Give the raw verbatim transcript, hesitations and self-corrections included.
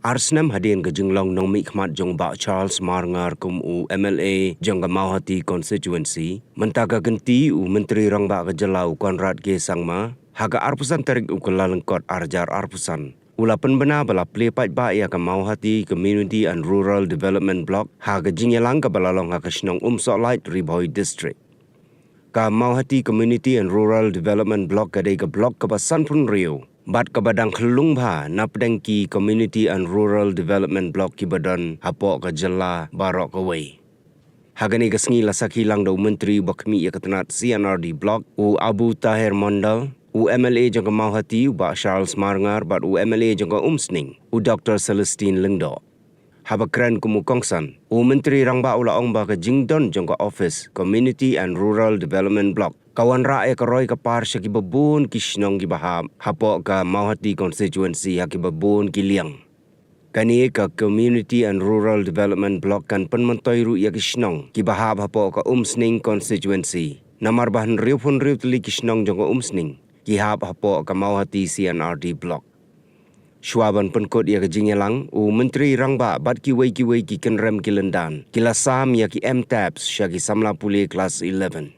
Ar snem hadien ka jinglong nongmihkhmat jong u Bah Charles Marngar kum u M L A jong ka Mawhati Constituency, mynta ka kynti u Myntri Rangbah ka jylla u Conrad K Sangma, ha ka arphew san tarik u Kyllalyngkot arhajar arphew san, u la pynbna ba la plie paidbah ïa ka Mawhati Community and Rural Development Block ha ka jingïalang kaba la long ha ka shnong Umsohlait, Ri Bhoi District. Ka Mawhati Community and Rural Development Block ka dei ka block kaba sanphew hynriew bad kaba dang khyllung bha napdeng ki Community and Rural Development Block kiba don hapoh ka jylla baroh kawei. Ha kane ka sngi la sakhi lang da u Myntri ba khmih ïa ka tnat C and R D Block, u Abu Taher Mondal, u M L A jong ka Mawhati u Bah Charles Marngar bad u M L A jong ka Umsning, u Doctor Celestine Lyngdoh. Haba kren kum u kongsan, u Myntri Rangbah u la ong ba ka jingdon jong ka office Community and Rural Development Block ka wanrah ïa ka roi ka par sha kiba bun ki shnong kiba hap hapoh ka Mawhati Constituency ha kiba bun ki liang. Kane ka Community and Rural Development Block kan pynmyntoi ruh ïa ki shnong kiba hap hapoh ka Umsning Constituency, namar ba hynriewphew hynriew tylli ki shnong jong ka Umsning ki hap hapoh ka Mawhati C and R D Block. Shuwa ban pynkut ïa ka jingïalang, u Myntri Rangbah bad kiwei kiwei ki kynrem ki lyndan ki la sam ïa ki M TAPS sha ki samla pule klas eleven.